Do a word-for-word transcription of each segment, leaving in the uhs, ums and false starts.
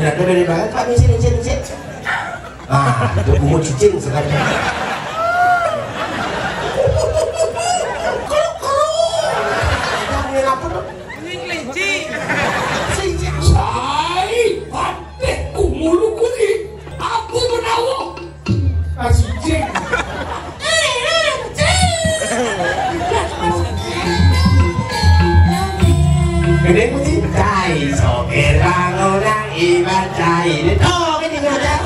Ada dari banget, Pak, misi, misi, misi. Ah, itu bungut cicing sekarang. Jangan apa tuh? Ini kelinci. Kelinci. Sai, patih kumulu kuli. Aku menawa. Kasih cing. Gede putih. Cai sopir bangunan ibar cai. Oh, ini ngajak.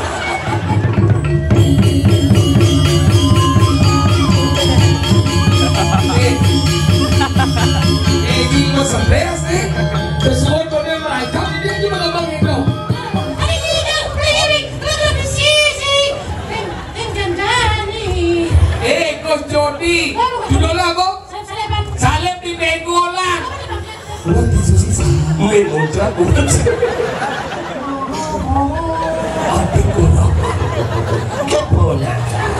Ini mau sebelas nih. Sesuai kode mereka, ini gimana, Bang Hendro? Eh, Kos Jodi. Judulnya apa? Salib di Benggolan. Lu di Susi sampai muncrat, muncrat. Adik gua. Keponakan.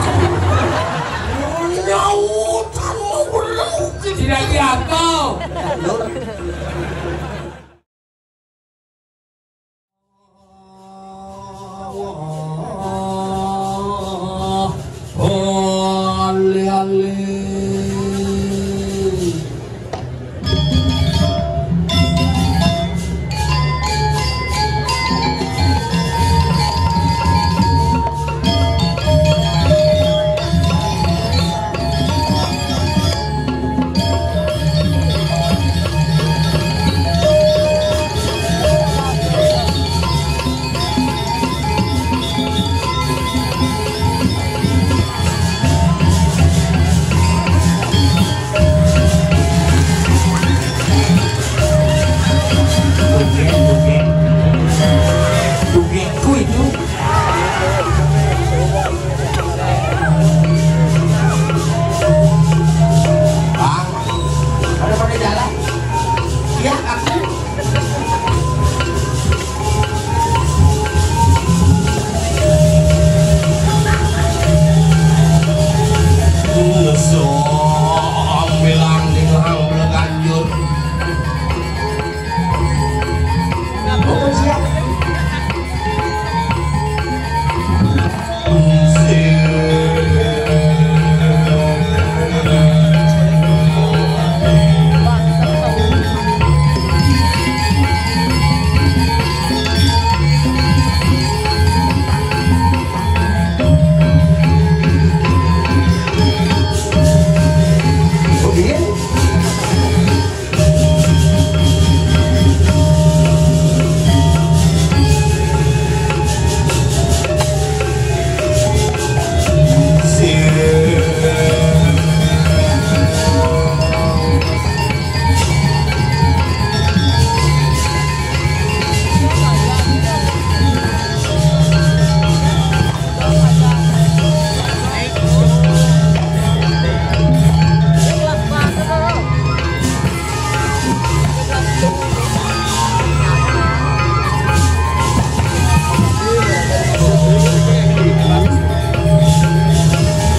Nyautan mau belum. Tidak diakal. Bang, ada pada jalan? Ya, aku. Ambilang di gelang beleganjur. Apa sih?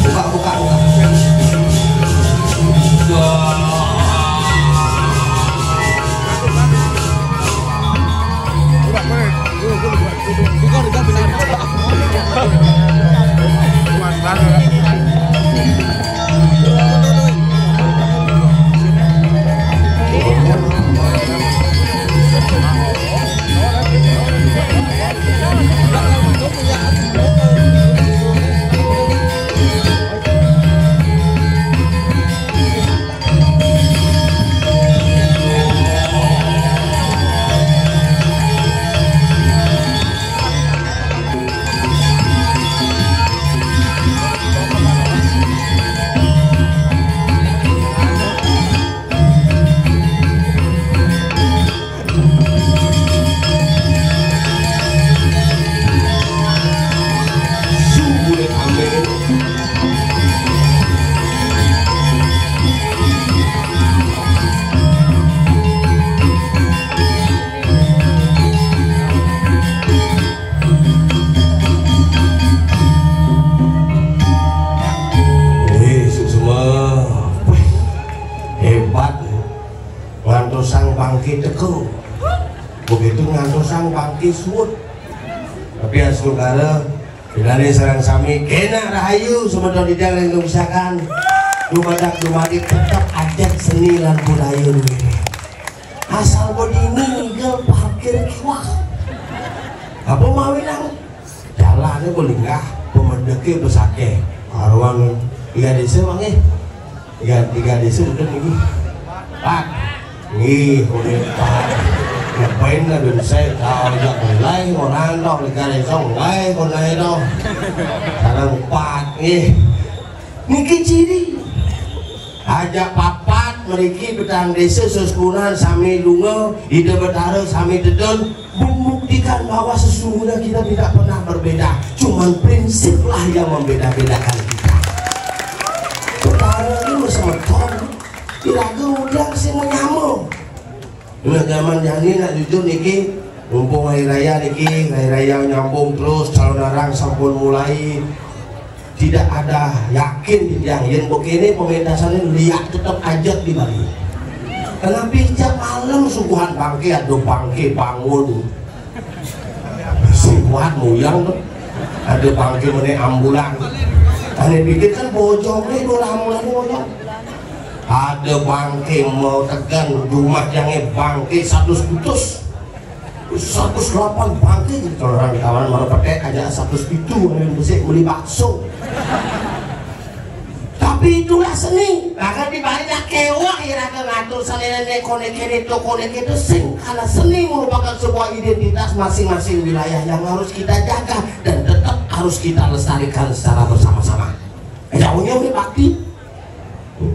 Buka, buka, buka. Eh, Suksma. Wih, hebat, ya. Ngantosang bangke teka. Begitu ngantosang bangke suud. Tapi astungkara, pinane sareng sami kenak rahayu, semeton titiang ring misakan. Dumadak dumadi tetep ajeg seni lan budaya duene. Asal bedini ngigel parkir kiweh. Apa mawinan? Jalane belinggah, pemedeke besakeh. Karuan iya desa mangke. Tiga, tiga desa udah nih. Pat. Nih, udah pat. Ngapain lah ben saya tahu aja mulai orang toh tiga desa mulai mulai toh. Sekarang pat nih. Niki ciri. Aja papat mriki petang desa sesuunan sami lunga, Ida Betara sami tedun, membuktikan bahwa sesungguhnya kita tidak pernah berbeda. Cuman prinsiplah yang membeda-bedakan kita. Betara ini semeton, iraga udah sing menyama. Nah, zaman jani nak jujur niki, mumpung hari raya niki, hari raya nyambung terus, calon arang sampun mulai. Tidak ada yakin di tiang yen begini pementasane liak tetep ajeg di Bali. Kenapa tiap malam subuhan bangke, ada bangke bangun. Sing kuat muyang tuh. Ada bangke mene ambulan. Ane pikir kan bojone dua ambulan bojong. Ada bangke mau tekan rumah jange bangke satu kutus. Satu delapan bangke gitu orang kawan mau petek aja satu itu yang bisa beli bakso. Tapi itulah seni. Bahkan di Bali dah kewah ya raga ngatur salene kone kene toko kene itu sing karena seni merupakan sebuah identitas masing-masing wilayah yang harus kita jaga dan tetap harus kita lestarikan secara bersama-sama. Ya unyil ni bakti.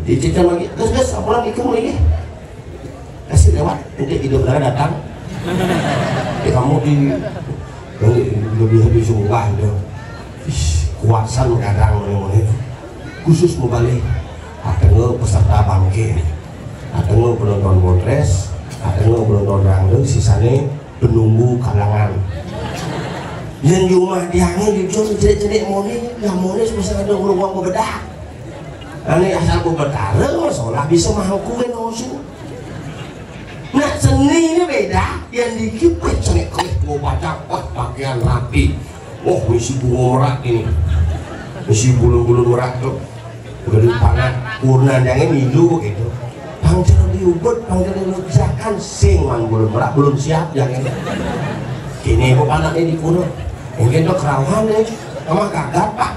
Dicicil lagi, gas gas, apa lagi kamu ini? Kasih lewat, nanti hidup darah datang. Ya kamu di lebih lebih sumpah itu. Ih, kuasan kadang mulai khusus mau balik. Atau peserta bangke, atau penonton bontres, atau penonton rangda, sisane penunggu kalangan. Yen di rumah tiange jujur cenik-cenik mone, ya mone bisa ada urung wong bebedah. Ane asal betara masalah bisa mangkuin osu. Nah, seni ini beda, yang dikit cenik kelih dua pacang, wah pakaian rapi. Oh, misi bunga merak ini. Misi bulun-bulun merak tuh. Udah dipangan, kurnan yang ini dulu gitu. Pangcil diubut, pangcil dilujakan, sing man belum merak, belum siap yang ini. Kini kok anaknya dikurung. Mungkin tuh kerauhan deh, sama gagat pak.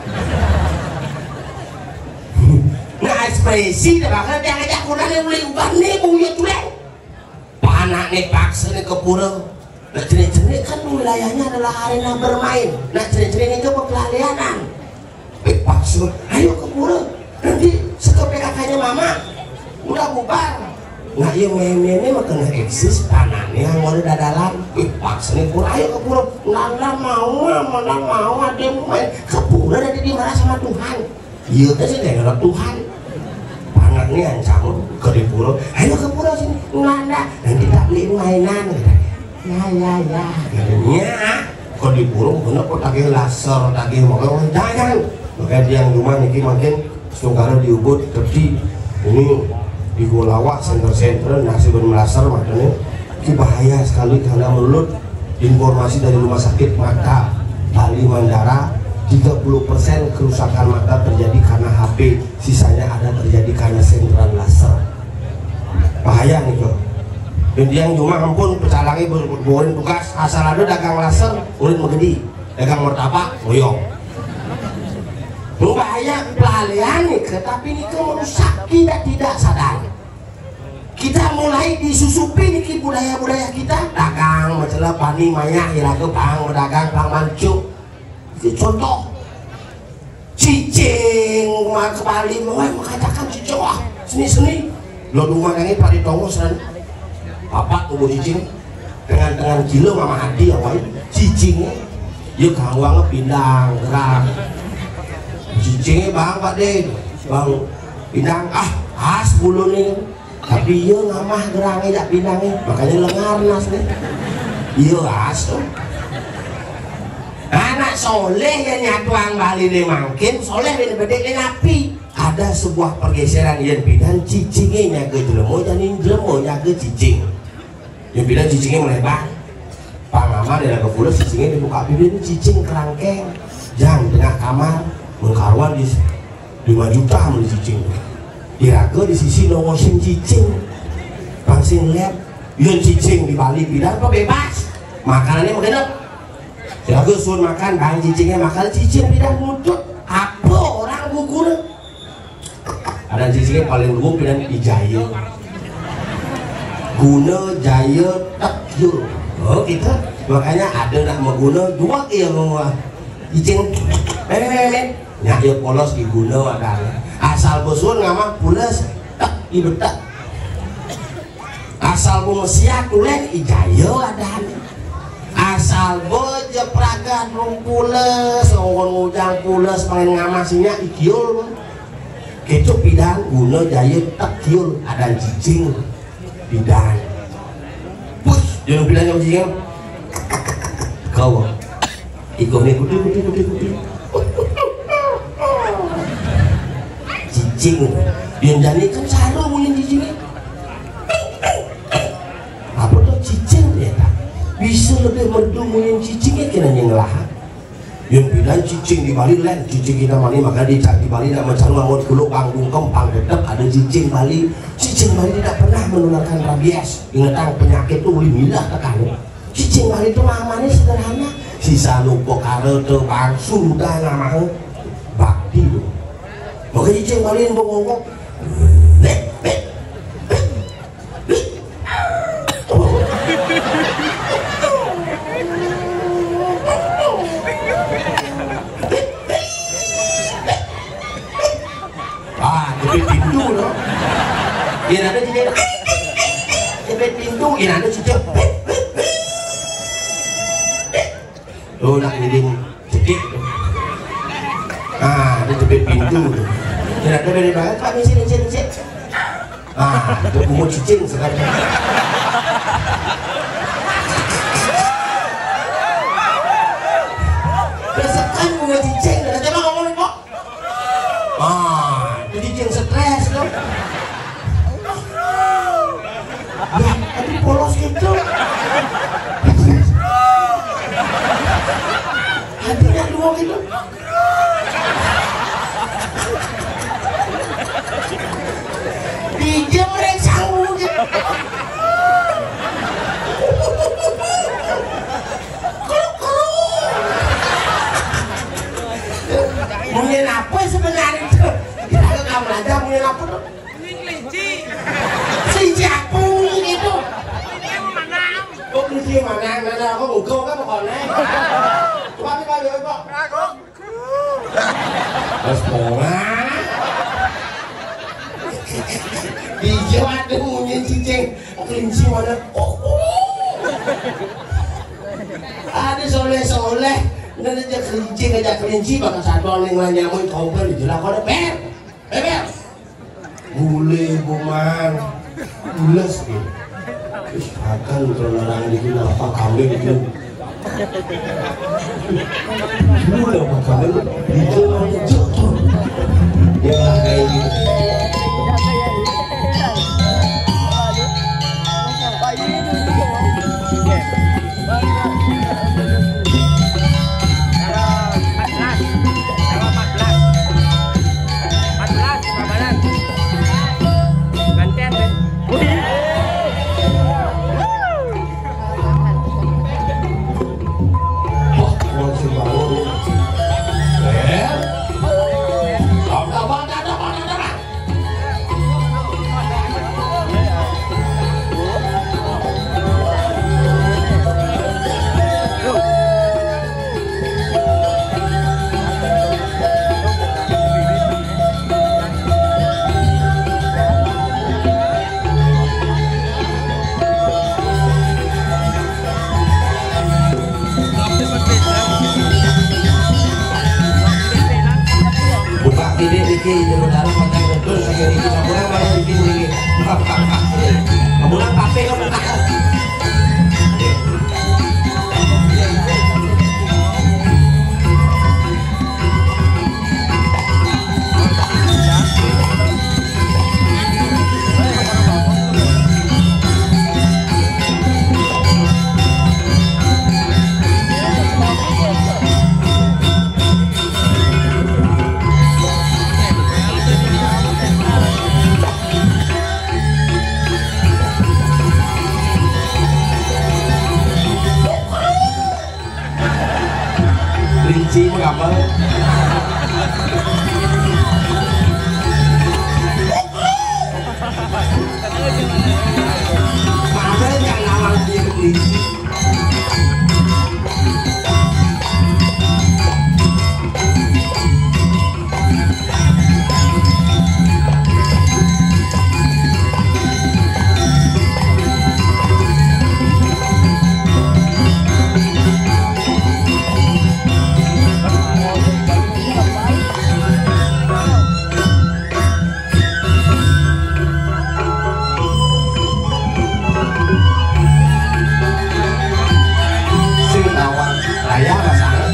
Nah ekspresi deh bakal dia ngajak kurang yang mulai ubah nih bung ya tuleng. Panakne paksa nih ke pura. Nah, jenik-jenik kan wilayahnya adalah arena bermain. Nah, jenik-jenik itu pekelalianan. Eh, paksa, ayo ke pura. Nanti sekepe kakaknya mama udah bubar. Nah, iya meme mah kena eksis panakne yang ada dadalan. Eh, paksa nih pura, ayo ke pura. Nanda mau, mana mau ada yang main. Ke pura nanti dimarah sama Tuhan. Iya kan sih kayak Tuhan. Panaknya ancaman ke di pura. Ayo ke pura sini. Nanda, nanti tak beliin mainan. Ya ya ya. Katanya ke di pura bener kok tagih laser tagih makanya jangan. Makanya dia yang rumah niki makin setungkara diubut kerti ini di Golawa center-center nasi ben melasar makanya ini bahaya sekali karena menurut informasi dari rumah sakit mata Bali Mandara, tiga puluh persen kerusakan mata terjadi karena H P, sisanya ada terjadi karena sentuhan laser. Bahaya nih kok. Yang cuma ampun pecalangi burin tugas asal ada dagang laser, ulit menggedi, dagang martabak, boyong. Bahaya pelalian nih, tetapi ini merusak kita tidak sadar. Kita mulai disusupi niki budaya-budaya kita dagang masalah pani mayah iraga pang berdagang pang mancuk. Itu contoh cicing kemarin mengatakan cicing wah seni-seni lo rumah nangis pada tongos dan bapak umur cicing dengan dengan kilo mama hati apa cicingnya yuk kawang pindang gerak cicingnya bang pak deh bang pindang ah as bulu nih tapi iya ngamah gerange jak pinange, makanya lengar nas nih. Iya as tuh. Anak soleh yang nyatuang Bali nih mangkin, soleh ini bedek nih napi. Ada sebuah pergeseran yang bidan cicinge nyaga jelemo, jadi jelemo nyaga cicing. Yang bidan cicinge melebar. Pang aman iraga pules, cicingé dibuka bibir, cicing kerangkeng. Jang tengah kamar, mengkaruan di lima juta meli cicing. Iraga di sisi nongosin cicing. Pang sing liat, yén cicing di Bali pidan apa bebas? Makananné magenep. Iraga suruh makan, bang cicingé makan, cicing pidan mutut. Apa orang guguna? Ada cicingé paling luwung pidan I Jaya. Guna Jaya Tekyul. Oh, gitu. Makanya ada nak maguna dua iya ngomong. Cicing. Meh, meh, meh, meh. Nyak ya polos diguna wadah. Asal besun ngamah pules. Tek, ibetek. Asal bu mesiat tulen I Jaya adané. Asal bu jepragat rung pules, ngujang pules, pengen ngamah sinyak ikiul. Kéto pidan guna Jaya Tekyul adan cicing pidan. Push, dia pidan yang cicing. Kau. Iko né kutu, kutu, kutu, kutu. Cicing. Yén jani kan cara munyin cicing. Apa tuh cicing ya, tak? Bisa lebih merdu munyin cicing ya kena nyenglah. Yén pidan cicing di Bali lén, cicing kita mani maka di, di Bali nak mencari mamut kuluk bang bungkem pang tetep ada cicing Bali. Cicing Bali tidak pernah menularkan rabies. Ingetang penyakit tuh ulih milah tekan. Cicing Bali itu mamahnya sederhana. Sisa lupa kare tuh bang sudah namanya bakti tuh. Maka cicing Bali yang bongkok. Bek, bek, bek, bek. Ah, jepit pintu tu. Dia ada cicing. Jepit pintu, dia ada cicing. Tu nak ngiring cekik tu. Ah, dia jepit pintu tu. Dia ada dari belakang, Pak, misi, misi, misi. Ah, itu bunga cicing sekarang. Besekan bunga cicing, dah tengok ngomong, Pak. Ah, jadi cicing stres tu. Ya, tapi polos gitu. Hatinya dua gitu. Dijemrek sangu gitu. Mungkin apa sebenarnya itu? Kita ke kamar aja, mungkin apa tuh? Kelinci. Kelinci apa mungkin itu? Oh, kelinci mana? Mana aku buka kan pokoknya. Coba kita lihat kok. Terus bola. Dijawab ada mungkin cicing. Kelinci mana? Oh, oh. Ada soleh-soleh, nggak ada kelinci, ngajak kelinci, bakal satu orang yang nanya mau kompor, dijelas kok ada ber, beber. Gulé, buman, ules gitu. Terus akan terlarang di apa kambing gitu. Gulé apa kambing? Itu namanya jodoh. Ya, kayak gitu. Kelinci mengapa? Mana yang nawang dia kelinci? Sing tawang raya rasanya.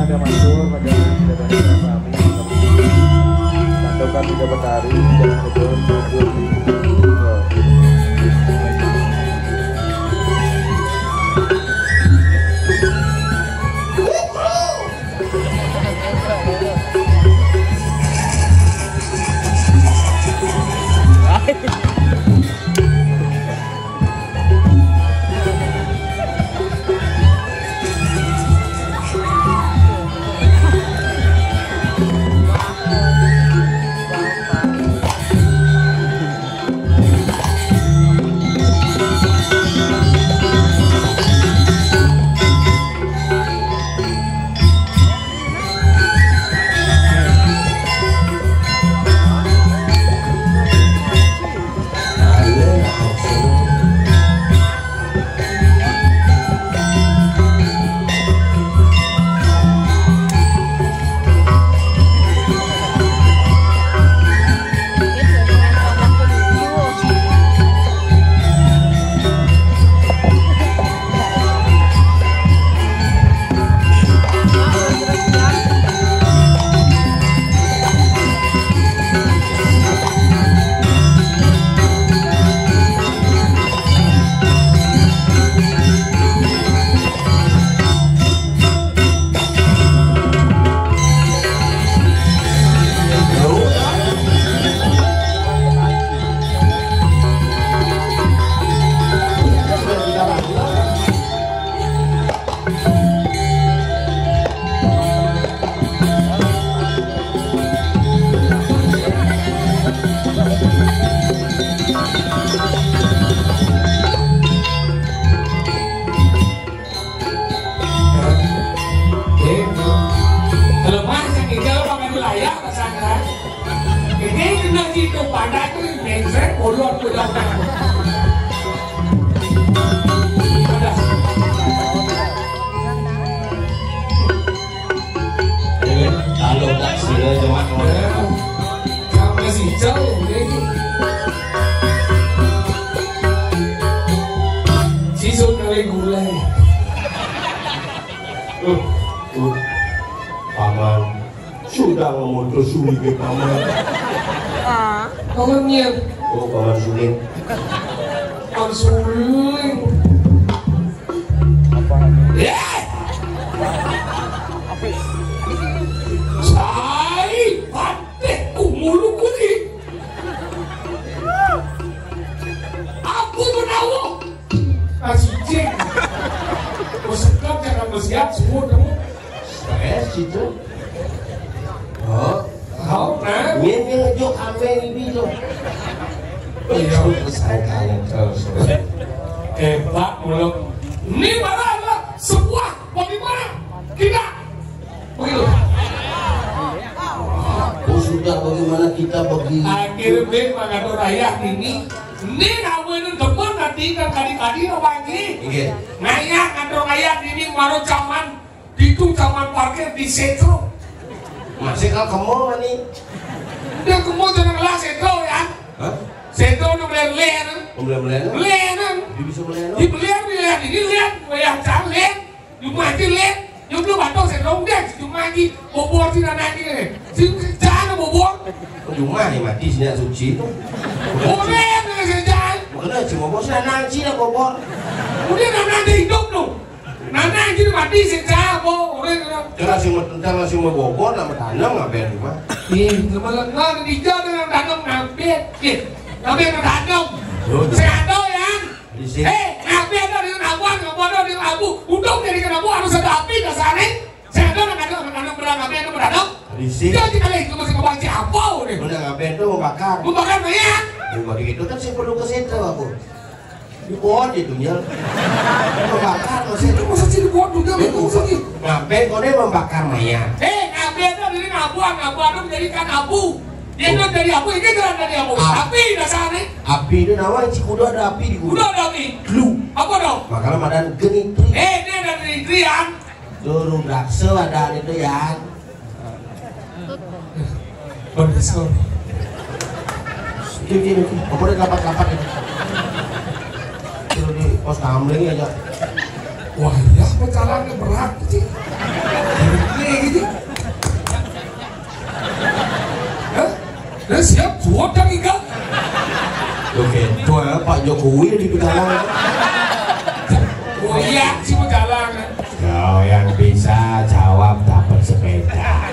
Ada masuk, ada, ada, ada. Santokan tidak bertari, tidak betul, mundur di Lepas yang kita orang di layar pasangkan. Ini kena situ padat tu, mengsek, bolot tu dah. Kalau tak sila jawab orang. Kamu masih jauh, ya. Si Sun dari gulai. Uh, uh. Paman. Sudah ngomong terus sulit ke paman. Ah. Paman nian. Oh, paman sulit. Paman sulit. Apa? Ya! Sai, patih ku mulu ku ni. Aku menawa. Kasih cik. Kau sekap jangan bersiap, semua kamu. Stres itu. Oh. Kau, kan? Min, min, ngejuk kambing ini tu. Iya. Besar kali. Oh, sorry. Eh, Pak, mulut. Ini malah adalah sebuah bagaimana? Kita. Begitu. Bos Sudah bagaimana kita begini? Akhirnya mangatur ayah dini. Ini kamu ini demen nanti kan kadi-kadi lo panji. Nggih. Ngayah ngatur ayah dini maro caman. Itu caman parkir di Setro. Masih kalau kemo nih. Dia kemo jangan lah Setro ya. Hah? Setro udah beli len. Beli len. Beli len. Dia bisa beli len. Di beli len, ini len, ya calen. Cuma aja len. Yang belum atau Setro udah cuma aja bobor sih nanti nih. Si jangan bobor. Cuma nih mati sini suci itu. Boleh nih sejak. Makanya cuma bobor sih nanti sih bobor. Udah nanti hidup tuh. Nah, nah, anjir mati sing jago, urip ngono. Cara sing mau tentang sing mau bobor nak bertanam ngapain di rumah? Ih, sebelah nang di jalan nang tanam ngapain? Ih, tapi yang tanam. Saya ada ya. Di sini. Eh, ngapain ada dengan abu, ngapain ada dengan abu? Untung jadi kena abu harus ada api dasarnya. Saya ada nang tanam, tanam berang ngapain itu bertanam? Di sini. Jadi kali itu masih kebanci apa udah? Udah ngapain tuh membakar? Membakar mayat. Membakar itu kan saya perlu ke situ aku. Di pohon itu nya. Membakar maksudnya. Itu masa sih di pohon juga itu masa sih. Ngapain kau dia membakar mayat? Eh, ngapain tuh diri ngabuang, ngabuang tuh menjadikan abu. Dia tuh dari abu, ini jalan dari abu. Api dasarnya. Api itu nama cikudo ada api di gunung. Udah ada api. Lu. Apa dong? Makanya madan genitri. Eh, ini ada genitri ya. Turun raksa ada itu ya. Bener sekali. Ini, ini, ini. Apa dia rapat-rapat ini? Itu di pos kamling aja. Wah, ya, pecalannya berat sih. Ini gitu. Hah? Dia siap buat kan ikan? Oke, itu ya Pak Jokowi di pecalang. Oh iya, si pecalang. Kau yang bisa jawab dapat sepeda.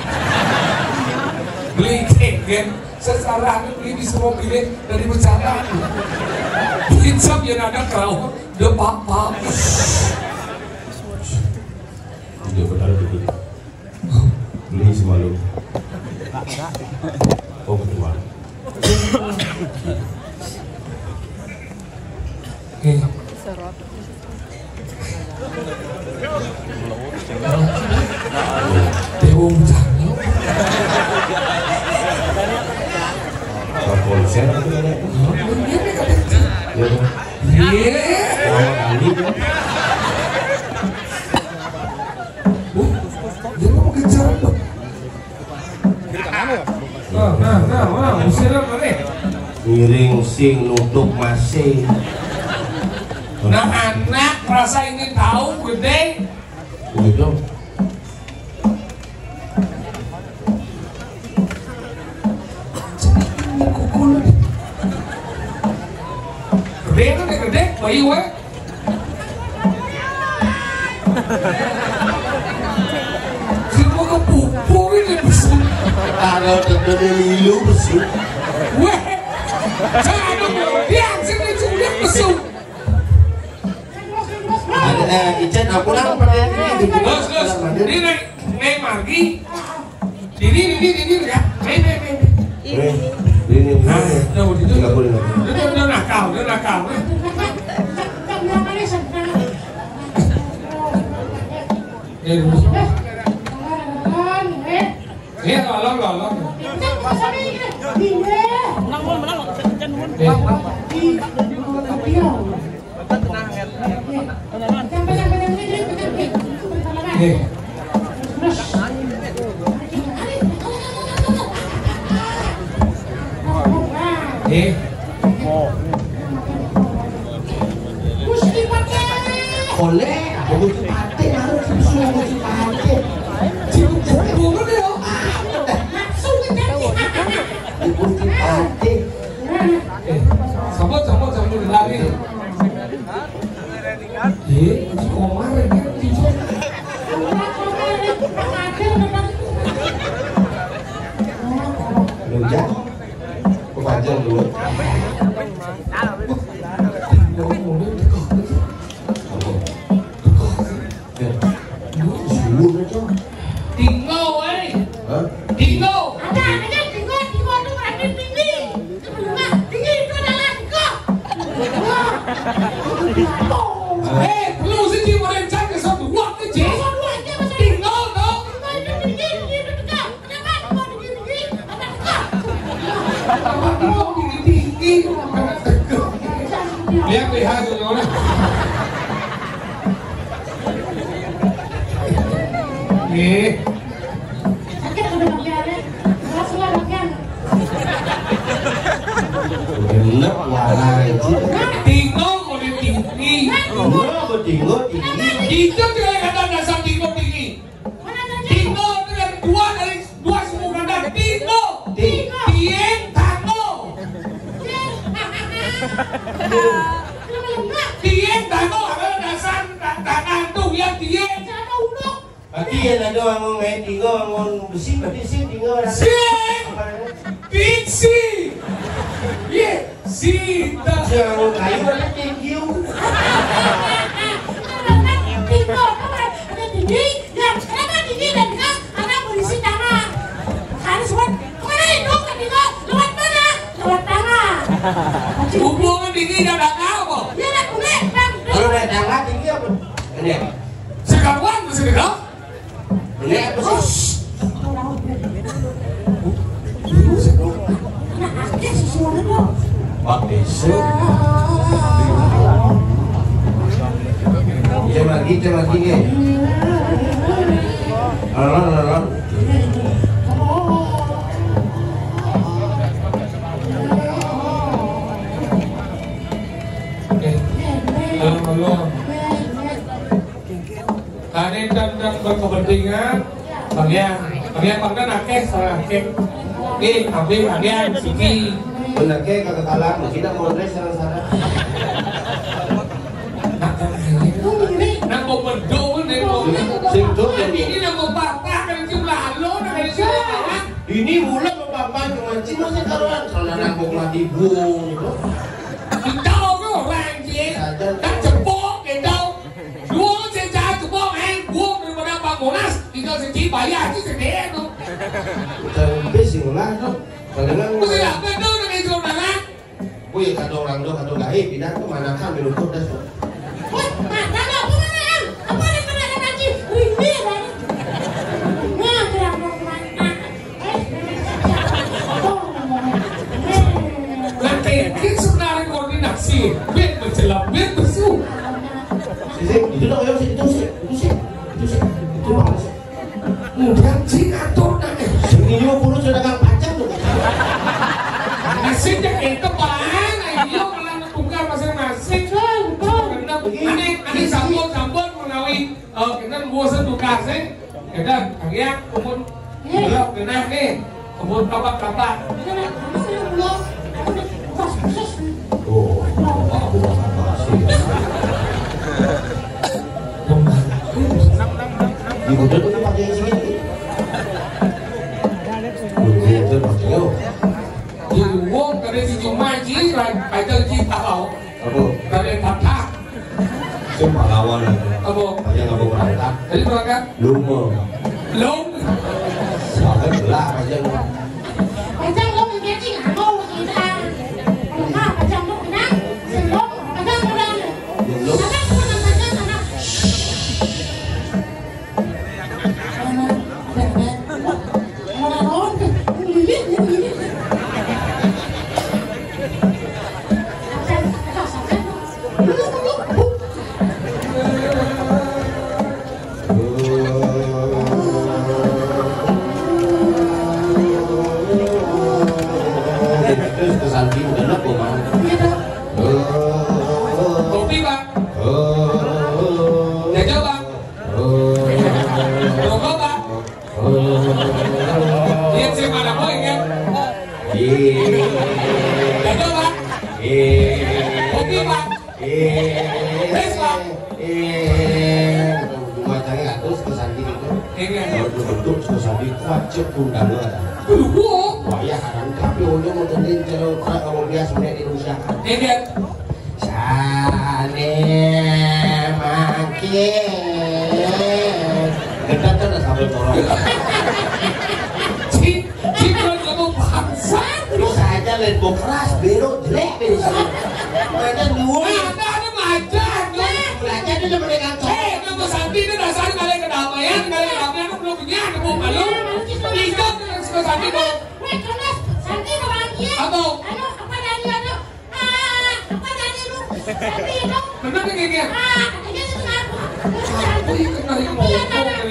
Beli tiket secara ini bisa mau pilih dari bencana. Bikin siap ya ada kau, the papa. Dia benar begitu. Beli semalam. Oh, ketua. Oke. Dewa Mucana. Konser itu ya. Iya. Iya. Pertama kali kan. Uh, dia mau kejar apa? Nah, nah, nah, nah, usir apa nih? Ngiring sing nutup masing. Nah, anak merasa ingin tahu gede. Gitu. Gede kan gede, bayi wae. Semua kepupur ini besar. Kalau terjadi lilu besar. Weh, jangan dong, dia sini sudah besar. Ada, eh, Ican, aku nang pada ini gitu. Bos, bos, ini naik, naik margi. Ini, ini, ini, ini, ya. Ini, ini, ini. Ini, ini, ini. Nah, udah begitu. Nggak boleh, nggak boleh. Udah, udah nakal, udah nakal. Ini, ini. Iya, lolong, lolong. Eh. Eh. Kole, aku butuh pate, harus susu, butuh pate. Cukup, cukup, cukup, ya. Langsung ke. Butuh pate. Eh, sabot, sabot, sabot, lari. Eh, si Komar, ya. Lu, Jang. Kepanjang dulu. Tinggal, weh. Hah? Tinggal. Ada, ada tinggal, tinggal itu berarti tinggi. Itu belum, tinggi itu adalah tinggal. Wah. Eh, perlu sih, Ji, mau rencana ke satu waktu, Ji. Satu waktu, Ji. Tinggal, dong. Tinggal itu tinggi, tinggi itu tinggal. Kenapa tinggal tinggi, tinggi? Karena tinggal. Biar P H tuh, orang. Nih. Sakit udah bagiannya. Keras lah bagian. Bener, warna itu. Tinggal mau ditinggi. Bener, mau tinggal tinggi. Itu juga kata dasar tinggal tinggi. Tinggal itu yang dua dari dua suku kata tinggal. Ti- Tien, tango. Tien, tango, ada dasar tangan tuh yang tien. Berarti yang ada orang main tinggal, orang besi, berarti sih tinggal orang. Sing. Apa namanya? Pixie. Iya. Sita. Jangan kayu ada tinggi. Tinggal, ada tinggi. Ya, kenapa tinggi dan bilang karena berisi tanah. Harus buat kemana itu? Tinggal lewat mana? Lewat tanah. Hubungan tinggi dan dangkal apa? Ya, nak, boleh, Bang. Kalau naik tangga tinggi apa? Ini. Sekarang masih dekat. Ini apa sih? Pak Besok. Cemagi, cemagi nih. Lawan, lawan. Oke. Halo, halo. Ane dan, dan berkepentingan, bagian, bagian pangkat akeh, salah akeh. Nih, tapi bagian siki. Bener ke kagak kalah, masih nak mondres sareng-sareng. Nah, kok mendung nih, kok. Sing tuh, ini nang mau papa kan cuma lalu, nang ada siapa? Ini bulan mau papa cuma cuma sih karuan, kalau nang mau mati buang gitu. Kita orang sih, tak cepok gitu. Dua sing jahat tuh, Bang, eh, gua daripada Bang Monas, tinggal segi bayar aja gede tuh. Udah habis sih ulah tuh. Palingan gua sih apa tuh udah kayak saudara? Gua ya kata orang tuh, kata gaib, pindah ke mana kan, belum tuh dah tuh. Wah, mata lo, apa mana, Yang? Apa ada kena lagi? Ribet banget. Nah, gerak mau kemana? Nah, kayak sebenarnya koordinasi, bet mencelam, bet besu. Sisi, itu dong, ayo, sini, itu sih, itu sih, itu sih, itu banget sih. Udah sih ngatur nang. Sini juga puluh sudah kan pajak tuh. Nasibnya kayak itu, Bang. Ayo, malah tukar masing-masing. Bener, ini, ini sampun, sampun menawi, eh, kita bosan tukar sih. Kita, kalian, umur, belok, kena nih. Umur kapan, kapan? Oh, bapak, bapak, bapak, sih. Ibu tuh pakai yang segini. Ibu tuh pakai, oh. Di wong kada di rumah ji, aja ji tahu. Apa? Kada patah. Sing pahlawan aja. Apa? Aja nggak mau berangkat. Jadi berangkat? Lu mau. Lu? Soalnya belah aja lu. Pajang lo menjadi nganggo kita. Kalau nggak pajang lo kena, sebelum pajang lo. Lu. Pajang lo kena pajang anak. Terus kesanti udah nak kok, Bang? Kopi, Pak. Jajan, Pak. Rokok, Pak. Lihat saya mana, Boy, kan? Jajan, Pak. Kopi, Pak. Wes, Pak. Rumah tangga atus kesanti itu. Iya. Kalau bentuk kesanti kuat cek undangan. Aduh, wah. Wayah kan, tapi ulun mau dengerin cerita kalau biasa menit di Indonesia. Iya. Sane makin. Dekat kan sampai tolong. Cik, cik, kamu bangsa. Terus aja lain bokras, bero, jelek, bero. Mana dua? Ada, ada macam, Belajar dulu mereka. Eh, nama Santi itu dasar kali kedamaian, kali kedamaian, aku belum punya, aku belum malu. Ikut dengan suka Santi, Bu. Weh, terus, Santi sama Anggi. Apa? Anu, apa tadi, anu? Ah, apa tadi lu?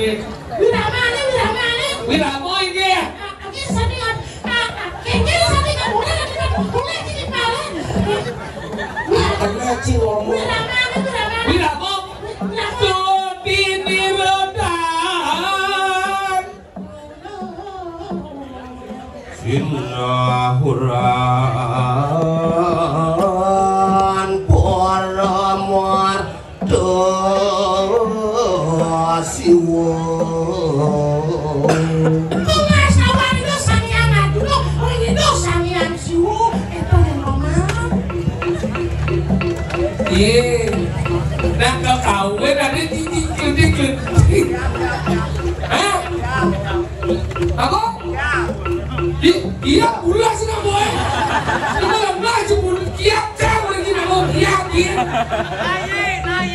Wiramane, Wiramane. Wirama iki ya. Iki sandingan. Iki sandingan. Boleh, boleh, boleh, boleh, boleh. Kena cing ngomong. Wiramane, Wiramane. Wirama. Wirama. Sudini rodan. Sinahuran para marta Siwa. Pengasawan itu Sang Hyang Arjuna, oh, ini tuh Sang Hyang Siwa, itu yang ngomong. Iya. Nah, kalau kawin ada dikit-dikit. Hah? Apa? I-, iya, pula sih nggak boleh. Kita nggak boleh cuma kiat, cang, lagi nggak mau kiat, iya.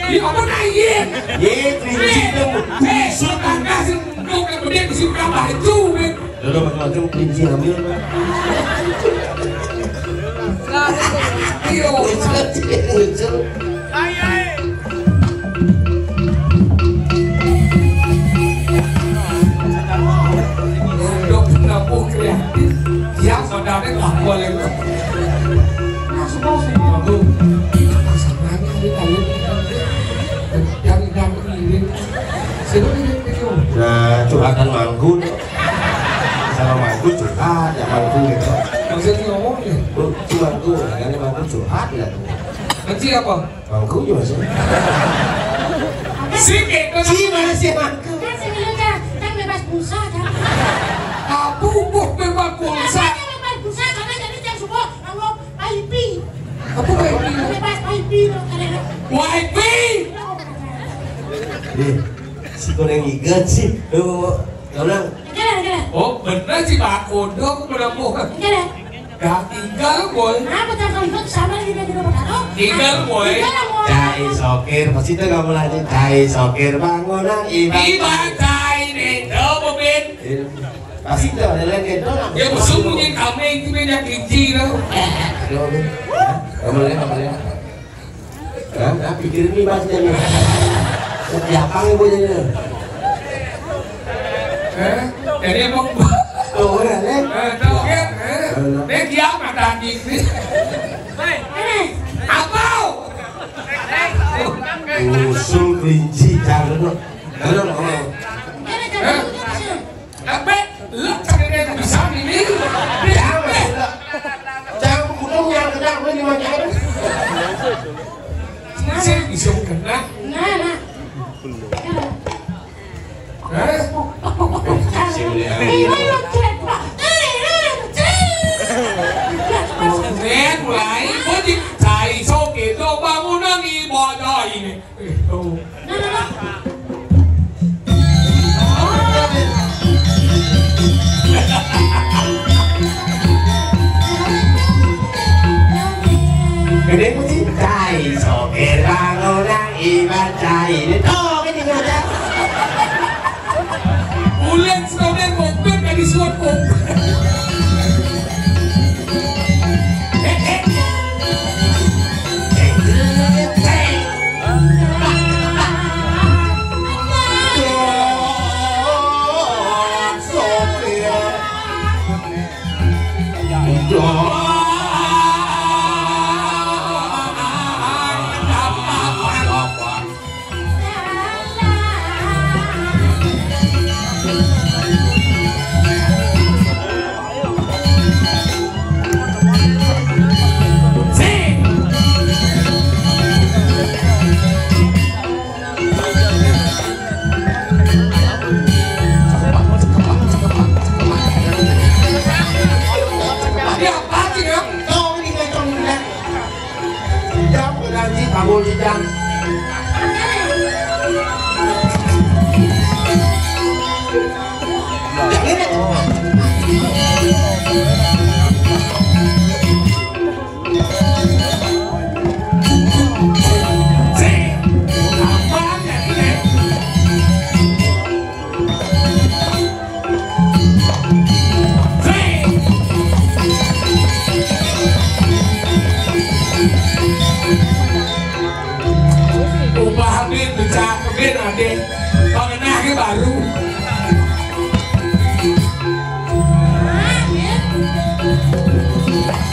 Iya, apa naik? Iya, prinsip dong. Eh, eh, tetangga sih, nggak boleh gede, bisa berapa itu, men. Dulu macam-macam, kelinci hamil, men. Iya. Muncul, muncul. Untuk menempuh kreatif, ya, saudara nggak boleh. Nah, semua sih, bagus. Pasangannya ini kalian. Dari, dari ini. Saya ini, ini. Nah, curhatan mangku, tuh. Sama mangku curhat, ya mangku gitu. Maksudnya ngomong ya? Tuh, si mangku, kan mangku curhat ya. Nanti apa? Mangku juga sih. Si gitu. Si mana si mangku? Kan sini lu kan, kan bebas pulsa kan? Apa hubung bebas pulsa? Kenapa bebas pulsa? Karena jadi jam subuh, kalau wifi. Apa wifi? Bebas wifi, lo keren. Wifi? Nih, si kuning igat sih. Lu, lu bilang. Enggak, enggak. Oh, bener sih, Pak Kodok, bener, Bu. Enggak. Gak tinggal, boy. Apa tak kau ikut sama lagi dia dulu, Pak? Tinggal, boy. Tinggal, boy. Cai sokir, pasti itu kamu lagi. Cai sokir bangunan, iba. Iba cai nih, tuh, Bobin. Iya. Pasti itu ada lagi, tuh. Ya, musuh punya kami, itu punya kelinci, tuh. Aduh, Bobin. Hah? Kamu lihat, kamu lihat. Hah? Nah, pikirin nih, Mas, jadi. Siapa yang gue jadi? Eh, jadi emang. Tuh, udah, nih. Eh, tuh, kan? Eh, dia kiamat, anjing. Apa? Usul kelinci, jangan lu. Halo, ngomong. Hah? Tapi lu cari yang bisa ini. Jangan, jangan, jangan, lu gimana? Saya bisa kena. Nah, nah. Hah? Iya, iya, iya. Mulai, mulai. Kok dicai soke do bangunan ibadah ini? Eh, tuh. Gede pun sih, cai sokir bangunan iban cai. Ini tuh, ini nggak ada. Ulen sebagai kompet, gak disuap kompet.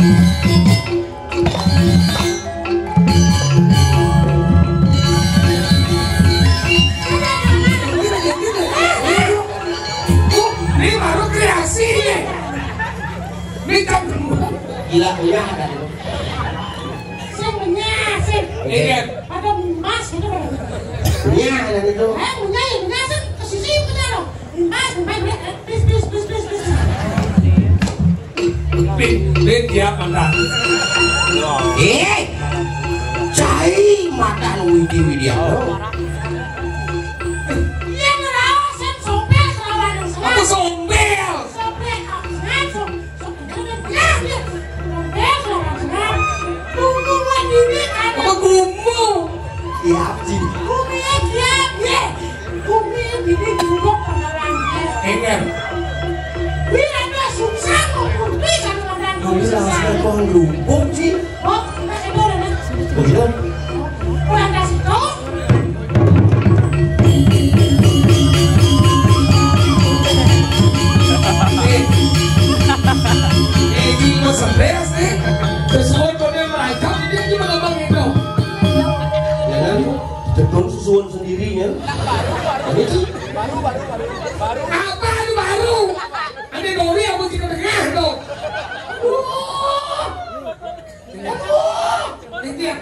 Ini baru kreasi nih. Ini jam dua. Gila, punya ada. Sing punya, sing. Iya. Ada emas gitu. Punya ada itu. Eh, punya ya, punya, sing. Ke sisi punya loh. Emas, emas, emas. Eh, please, please, please, please, please. Pin, pin, dia apa enggak? Eh, cai mata Widi Widianto. Iya, ngerasa sombel selawan. Apa sombel? Sombel, sombel, sombel. Apa gumu? Iya, Ji. Enggak. Lu bisa langsung pohon gelumpung, Ji. Begitu. Eh, eh, Ji, gua stres nih. Sesuai kode merajam, dia gimana, Bang, itu? Ya kan? Jedong susuan sendirinya. Ini sih. Apa ini baru? Ada Dori apa sih, ketengah tuh? Wah. Ini dia.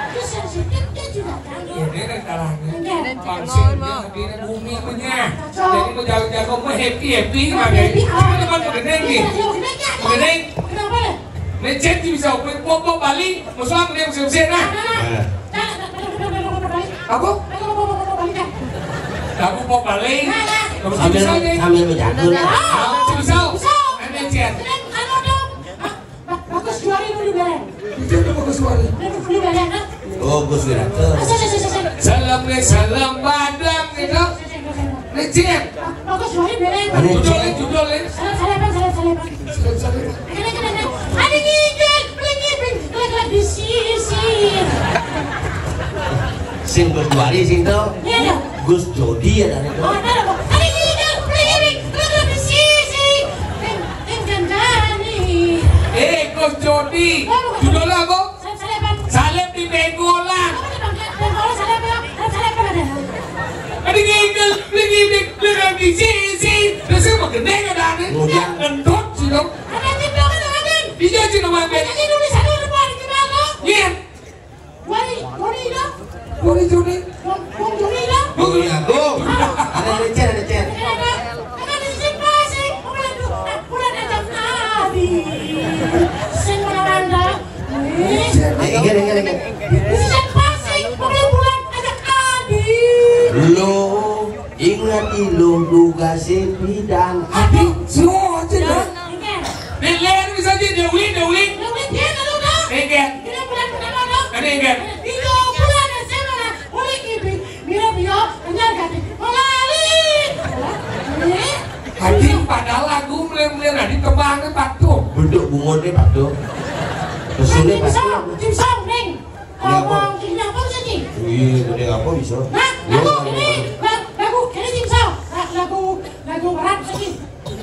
Ini sensitif dia juga kan. Ya, dia kan kalahnya. Enggak. Pangsit dia, dia bumi punya. Jadi mau jago-jago, mau happy-happy, makanya. Happy, ah. Cuma teman mau gedeng nih. Iya, iya, gedeng, ya. Mau gedeng. Kenapa, ya? Lecet bisa, mau, mau Bali, mau suam dia, bisa, bisa, nah. Nah. Nah. Apa? Aku mau balik. Kamu mau balik? Nah, nah. Kamu sambil, bisa nih. Sambil berjalan. Ah, bisa. Bisa. Ada chat. Anu dong. Ba-, Bagus Juari dulu, Bang. Itu ada Bagus Juari. Dulu, dulu, Bang, ah. Oh, Gus Wiranto. Ah, saya, saya, saya, saya. Salam nih, salam Padang gitu. Nih, Cien. Bagus Juari, Bang. Ada judul nih, Cien. Judul nih. Salam, salam, Bang, salam, salam, Bang. Salam, salam. Kena, kena, kena. Ada ngigel, beli ngibing, gelek-gelek di sisi. Sing Gus Juari, sing to. Iya, iya. Gus Jodi ya dari itu. Oh, ada, Bang. Ada ngigel, beli ngibing, gelek-gelek di sisi. Ding, ding, ding, ding. Eh, Gus Jodi. Oh, bukan. Judulnya apa? Salib, salib, Bang. Salib di Benggolan. Apa tuh, Bang? Benggolan salib, Bang. Salib, salib, Bang, ada. Ada ngigel, beli ngibing, gelek-gelek di sisi. Terus apa gedeng ada nih? Ngundang. Ngendut sih dong. Ada tim dong, ada tim. Iya, Cina Mangga. Ada Indonesia dulu, Bang, di mana? Iya. Wari, Wari, dah. Wari Juni. Bang, Bang Juni, dah. Bang Juni Agung. Ada, ada, Cen, ada, Cen. Ada, ada. Ada di sini, Pak, sih. Bulan, bulan aja tadi. Sing mana anda? Eh, ingat, ingat, ingat. Di sini, Pak, sih. Bulan, bulan aja tadi. Lo ingat ilo duga sepidan. Aduh, semua aja dah. Nih, Len, bisa aja Dewi, Dewi. Dewi, dia lalu dah. Ingat. Ini bulan pertama, dong. Ini ingat. Tiga bulan S M A, nah. Boleh kipi. Mira, Bio, kenyal, ganti. Melali. Eh? Anjing, padahal lagu melihat-melihat tadi tebangnya patuh. Bentuk bungonya patuh. Kesulnya patuh. Tim song, tim song, Neng. Iya, Bang. Ngomong, ini apa sih, Ci? Iya, gede apa bisa? Nah, lagu ini, lagu, lagu, ini tim song. Nah, lagu, lagu berat sih.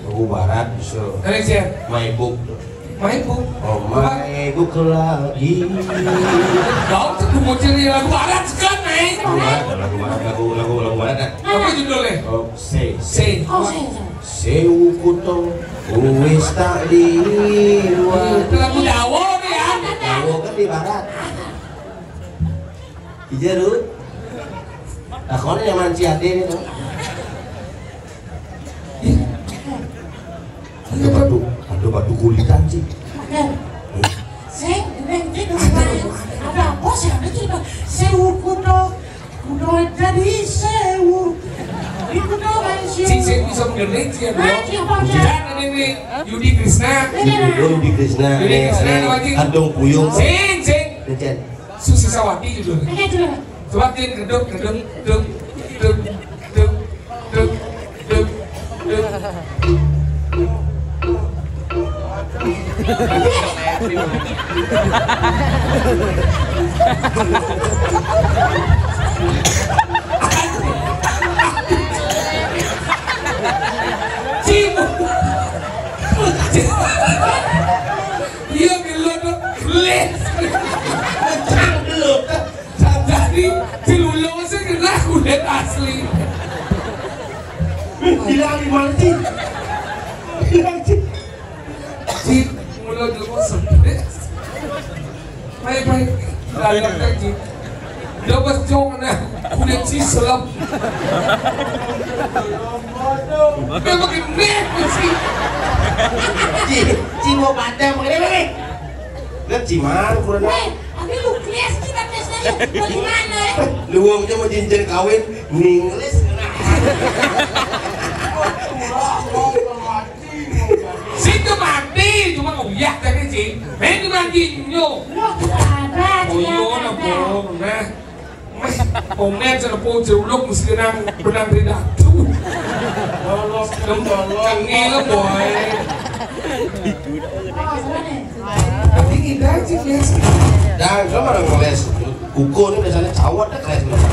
Lagu barat bisa. Dari siapa? My Book. My Book. Oh, My Book lagi. Kau tuh mau cari lagu barat sekarang, eh? Lagu barat, lagu barat, lagu, lagu, lagu barat, kan? Apa judulnya? Oh, Say. Say. Oh, Say, Say. Sewu kuto, wis tak liwat. Itu lagu Jawa nih ya. Jawa kan di barat. Iya, Ru. Nah, kalau yang manci hati ini tuh. Ih. Ada batu, ada batu kulitan sih. Sing, ini, ini, ada apa sih? Ada cerita sewu kudo, kudo jadi sewu. Di kudo kan sewu. Sing, sing bisa mengerti sih ya, Bro. Ah, iya, Bang, iya. Dan ini nih, Yudi Krisna. Iya, iya. Yudi Krisna. Yudi Krisna, nih, lagi. Kandung Puyung. Sing, sing. Nih, Cen. Susi Sawati judulnya. Iya, judulnya. Coba, Tin, geduk, geduk, geduk, geduk, geduk, geduk, geduk. Cibuk. Iya, gelut, gelis. Cang gelut. Jadi, dilulus sih kena kulit asli. Bilang di mana sih? Bilang sih. Cik, mulut lu kok sempit? Baik, baik. Tidak ada lagi. Dia pas jong na kulit si selam. Dia begini sih. Ci, ci mau pada begini, begini. Lihat ci mana kurang. Hei, tapi lu kelas kita tesnya bagaimana? Lu wong aja mau jinjir kawin, ninglis. Situ mati, cuma uyah tadi, Cing. Main cuma ginyo. Lo ada, oh, iya, ada. Nah. Mas, komen sa po jerulok, mesti nang benang ridatu. Lolos, lolos. Kengil, boy. Oh, sana nih. Tapi kita aja, biasa. Dan, coba dong, ngeles. Kuku ini biasanya cawat, dah, ngeles.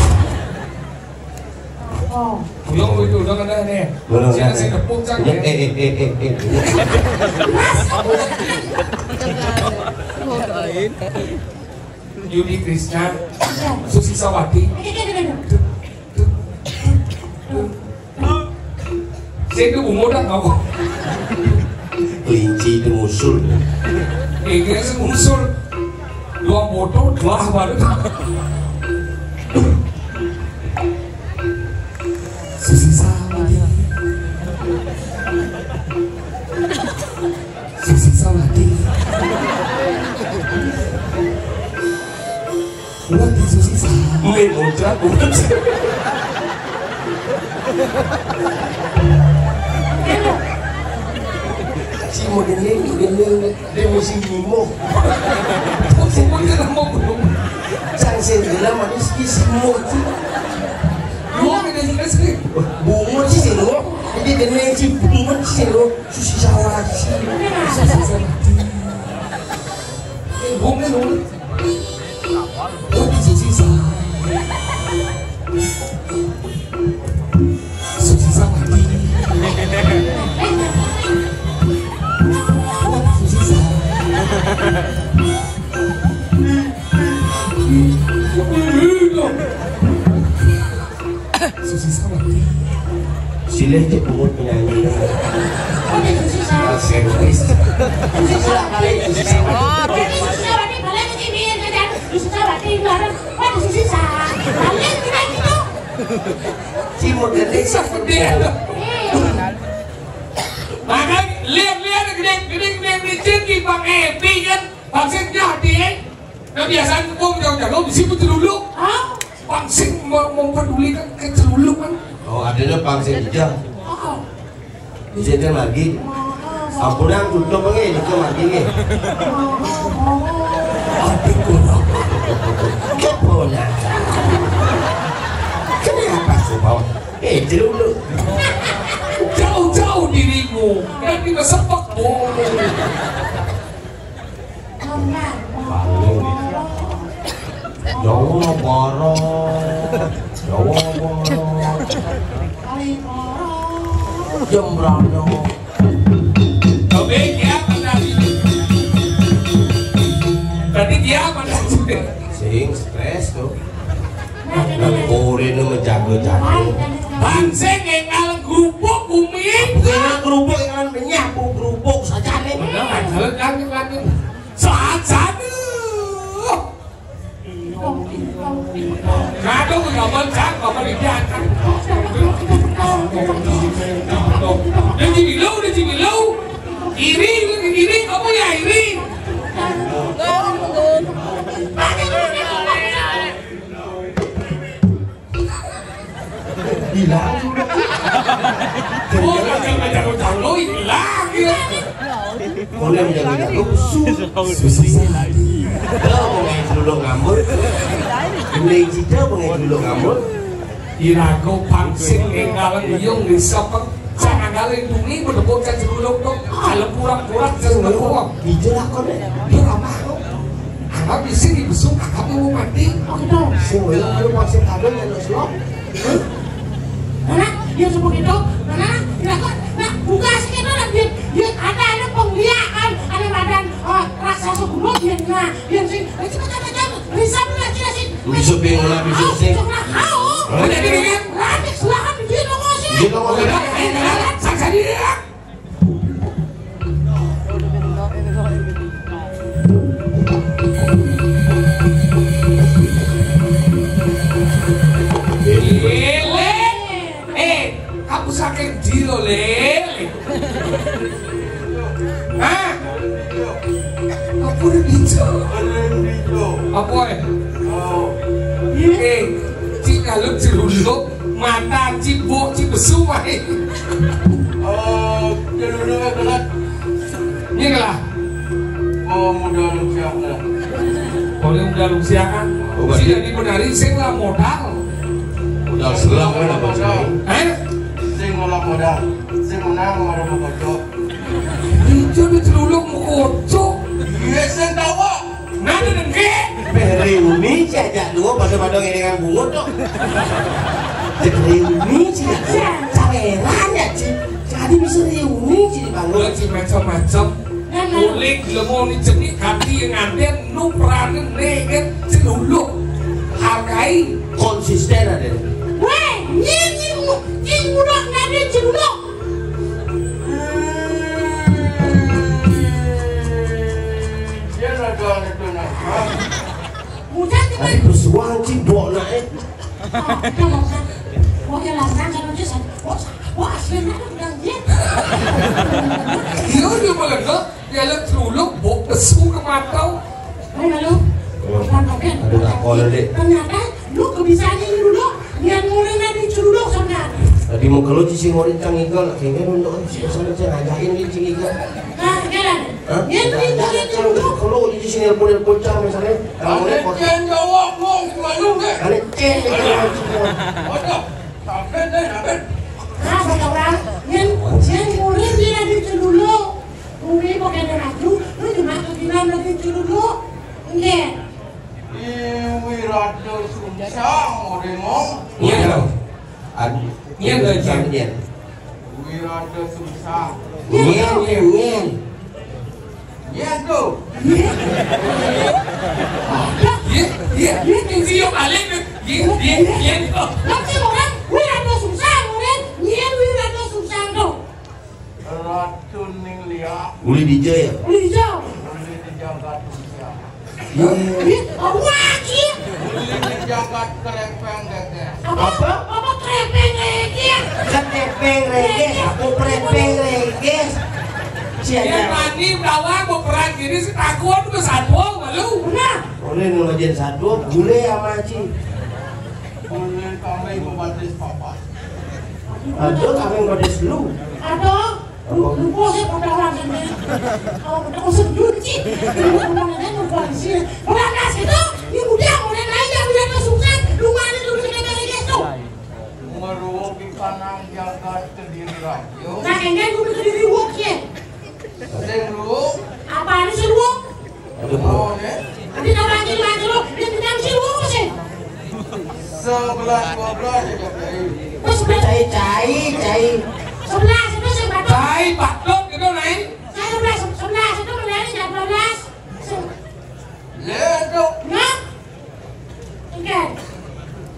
Oh. Belum, itu udah kena nih. Belum, sini ya. Saya tepuk, Cang, ya. Eh, eh, eh, eh, eh. Yudi Krishna, Susi Sawati. Saya itu umur dah kau. Kelinci itu musul. Ini sih musul. Dua motor, dua baru. Susi Sawati. Susi Sawati. Wati Susi Sawati. Mbe bocah, bocah. Si mau gendeng, gendeng. Dia mesti nyimo. Semuanya nama belum. Sang sendela manis isi mochi. Mau kena jelas ni. Bungut si selo. Jadi kena si bungut si selo. Susi Sawati. Susi Sawati. Eh, bungut, bungut. Bungut Susi Sawati. Susi Sawati. Susi Sawati. Susi Sawati. Silih cek bungut penyanyi. Oke, Susi Sawati. Susi Sawati. Susi Sawati. Oke, Susi Sawati, balik ke sini, ya, kan? Susi Sawati, bareng. Waduh, Susi Sawati. Balik, kita gitu. Si mau gede, sakit dia. Makanya lihat-lihat gede-gede, gede-gede, di Bang Epi kan, maksudnya hati, eh. Nah, biasanya gua jauh-jauh di sini celuluk. Hah? Pangsing mau mempedulikan kecelulukan. Oh, adanya pangsing hijau. Oh. Di sini lagi. Ampunang tutup nggih, niku mati nggih. Aduh, kurang. Keponakan. Kenapa kau bawa? Eh, celuluk. Jauh-jauh dirimu. Dan kita sepak bola. Jawa Barat, Jawa Barat. Jembrana. Tapi dia apa tadi? Tadi dia apa tadi? Sing stres tuh. Nang urine menjaga-jaga. Bang sing enggal kerupuk bumi. Bukan kerupuk yang menyah, bu kerupuk saja nih. Bener, jalan, jalan, jalan. Saat sana. Kado gambar cak, gambar ikan. Dia jadi lo, dia jadi lo. Iri, iri, kamu ya iri. Hilang. Oh, ngajak-ngajak utang lo hilang ya. Boleh menjaga jago su. Susi lagi. Dah mau main dulu ngambul. Ini cita mau main dulu ngambul. Irago pangsing enggal iyung di sapeng. Sang anggale dungi bedebok cang celuluk tok. Kalau kurang-kurang cang celuluk. Bijil lakon, eh. Dia ramah kok. Anggap isi di besuk, anggap mau mati. Oh, gitu. Sing wela kalau pangsing kado ya lo selok. Hah? Mana? Dia sebut itu. Mana? Nah, kok, nah, buka sih itu, nah, dia, dia ada, ada peng-, Yang sing, yang sing macam-macam, bisa belajar sih. Bisa bingung lah, bisa sih. Bisa lah, hao. Oh, jadi ini. Latih silakan di sini, ngomong sih. Iya, ngomong sih. Udah, eh, eh, eh, saksanya. Lele. Eh, kamu saking dilo, Lele. Hah? Apa udah bisa? Apa, eh? Eh, cik kalau celuluk, mata cik bok, cik besu, eh. Oh, celuluk, eh, berat. Ini lah. Oh, modal siapa? Oleh modal siapa? Oh, berarti sih jadi benar, sing lah modal. Modal selang kan apa sih? Eh? Sing ngolah modal. Sing menang, ada mau kocok. Itu di celuluk mau kocok. Iya, sing tawa. Nah, ada dengke. Beh, reuni sih aja dua pada-pada ngene nang bungut kok. Cek reuni sih ya. Caweran ya, Ci. Jadi bisa reuni sih dibangun. Lo, Ci, macam-macam. Kulit lemu ni cenik hati yang nganten nu peranen negen celuluk. Hargai. Konsisten ada. Weh, nying, nying, nying budak nganten celuluk. Dia ada itu nak. Budak kita. Tadi bersuang, Ci, bok nak, eh. Oh, dia larang, larang, kalau dia sa-, wah, wah, asli, mana bilang dia? Iya, dia malah kok, dia lihat celuluk, bok besu ke mata. Hai, halo. Bukan, bukan. Aduh, tak boleh, Dek. Ternyata lu kebisaannya ini dulu, dia mulai nanti celuluk sama. Tadi mau keluar, Ci, sing ngorin cang igal, kayaknya untuk, Ci, sama, Ci, ngajakin, Ci, cing igal. Nah, jalan. Hah? Dia tuh yang dari celuluk. Kalau di sini nelpon-nelpon cang misalnya, kalau nelpon. Ada yang jawab, Bung, gimana, Bung? Ada ceng, ada ceng. Waduh, sampai deh, sampai. Nah, kata orang, yang, yang murid dia lagi celuluk. Umi pakai ada baju, lu cuma kebilang lagi celuluk. Enggak. Ih, Wirada Sungsang, orang ngomong. Iya, dong. Ad-, iya, dong, Cang. Iya. Wirada Sungsang. Iya, iya, iya. Iya, tuh. Iya, iya, iya, iya, iya, balik, iya, iya, iya, tuh. Nanti orang, Wirada Sungsang, orang, iya, Wirada Sungsang, tuh. Ratu ning liak. Uli dija ya? Uli dija. Uli di jagat India. Ih, apa lagi? Uli di jagat kerepeng geger. Apa? Apa? Apa kerepeng geger? Kerepeng geger, apa kerepeng geger? Sia. Dia tadi bawa mau perang gini sih takut ke satpol malu. Nah. Boleh nulajen satpol, boleh sama Ci. Boleh kami membantu papa. Aduh, kami ngodes lu. Aduh, lu, lu bosnya pada orang ini. Kalau pada usah cuci, lu ngomong aja lu polisi. Orang kasih tuh, ini udah, udah naik, yang udah masukkan. Lu mana lu udah kena itu? Meruwuk di panang jagat Kediri Rajo. Nah, enggak, lu udah Kediri wok ya. Sing lu. Apaan sih lu? Aduh, bro. Oh, ya. Nanti tambah lagi, lagi lu. Dia tinggal sih lu apa sih? Sebelas, dua belas aja, Cai. Terus sebelas. Cai, cai, cai. Sebelas, itu sih, Bapak. Cai, Pak Dok, gitu, Nai. Saya sebelas, sebelas, itu melihatnya jam dua belas. Se-, Ledok. Ya? Oke.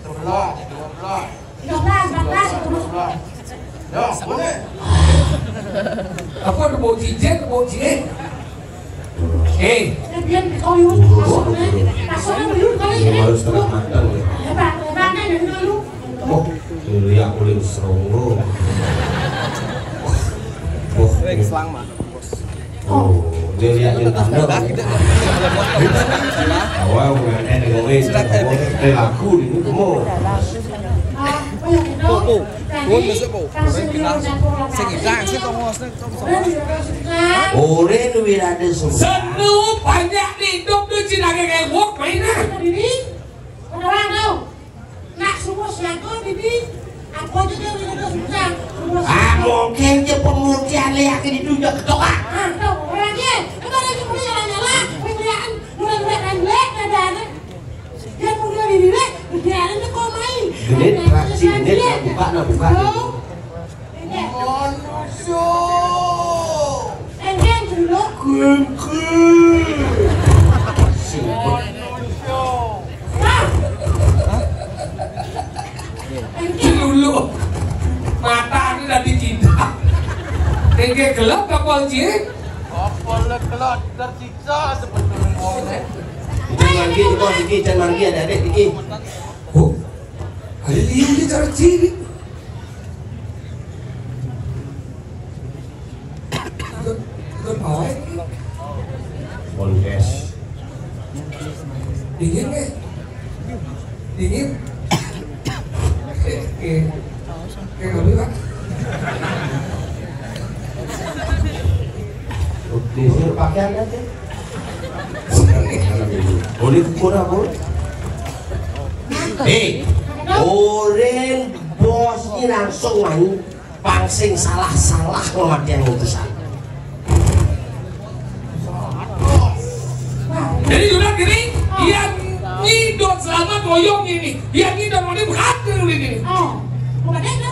Sebelas, dua belas. Tiga belas, empat belas, lima belas. Ya, boleh. Apa ada bau cijen, bau cijen? Eh. Dia dikau yuk, masuknya, masuknya belum kali ini. Ini harus setengah matang, ya. Hebat, hebatnya dari dulu. Oh, ini aku yang seronggo. Oh, ini. Selang, Mak. Oh, dia lihat yang tanda. Awal pengantin dengan wes, dia laku di itu semua. Tuh, tuh. Pun besok, Bu. Orang kita. Sing hilang, sing tongos, sing tongos. Orang lebih ada semua. Senu banyak di hidup tu, cina kayak wok, mainan. Orang tahu. Nak semua siaga, bibi. Apa tu dia boleh tu susah. Ah, mungkin dia pemutihan leh akan ditunjuk ketok, ah. Ah, tu, orang dia. Apa lagi boleh jalan-jalan, pemilihan, murah-murah dan leh, dan ada. Dia punya diri leh, dia ada tu kau main. Genit, berarti genit, nak buka, nak buka. Tahu? Genit. Manusia. Engken dulu. Kengkeng. Kayak gelap kapal cilik. Kapal gelap tersiksa sebetulnya. Ican manggi, Iko, Diki, Ican manggi, adik-adik, Diki. Oh, ada liu di cara cilik. Ikut, ikut pawai. Podcast. Dingin, nih. Dingin. Oke. Oke, nggak boleh, Pak. Oke, suruh pakaian aja. Boleh kurang, Bu? Eh, orang bos ini langsung main. Pang sing salah-salah pematian utusan. Jadi sudah gini, yang ngidot selamat oyong ini, yang ngidot mati bukan dulu ini. Oh, bukan itu.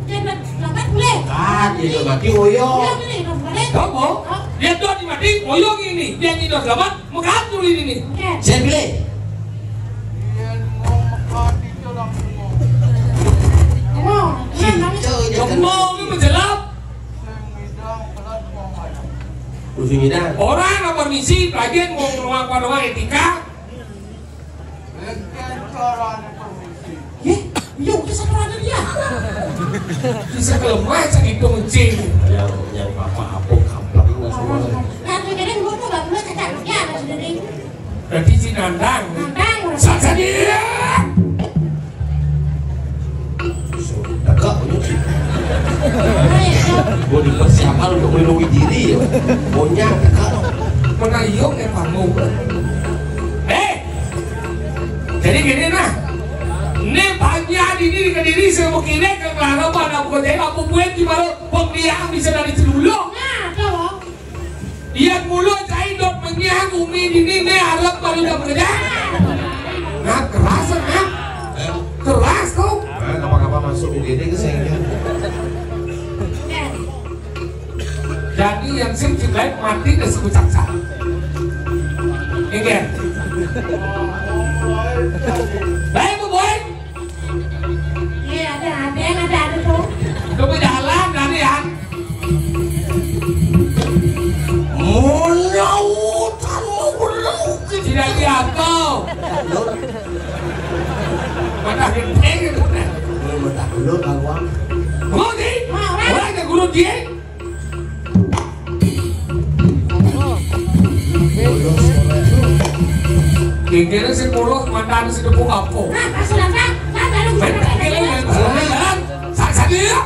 Yang selamat boleh. Kan, itu mati oyong. Iya, boleh, itu bukan itu. Kamu? Oh. Dia tuh mati oyong ini, yang ngidot selamat Mekar dulu ini nih. Oke. Saya pilih. Ngomong, ngomong, ngomong. Ngomong ini menjelap. Pusing ngidang. Orang apa misi, bagian mau rumah apa rumah etika. Ye, iya, udah satu ada dia. Bisa kelemah, saya hitung, Cing. Yang, yang apa-apa, kampret ini semua. Nah, tuh, jadi gua tuh nggak pernah cakap, ya, ada sudah deh. Berarti si Nandang. Nandang, udah. Saja dia. Tegak, punya sih. Gua dipersiapkan untuk melindungi diri, ya. Punya, tegak. Pernah iya, kayak panggung. Eh, jadi gini nah, ini pagi hari ini di Kediri saya mau kira ke Kelarapan, aku jadi apa buat di mana pembiayaan bisa dari Celulong. Nah, tuh. Iya mulu cai dot menyah umi dini ne harap baru udah bekerja. Nah, keras, nah. Keras tuh. Nah, apa-apa masuk di dede ke sini. Jadi yang sing jelek mati ke suku caksa. Ini. Baik, Bu Boy. Iya, ada, ada yang ada, ada tuh. Lu berjalan, Danian. Munyautan mau belum. Tidak diakal. Mana gede gitu. Belum, tak belum, Bang Wang. Mau sih? Mau, Bang. Orang ke guru dia. Kira-kira si puluh mantan si tepuk apa? Nah, pas sudah, Pak. Pak, baru bisa. Jalan, sak-sak dia.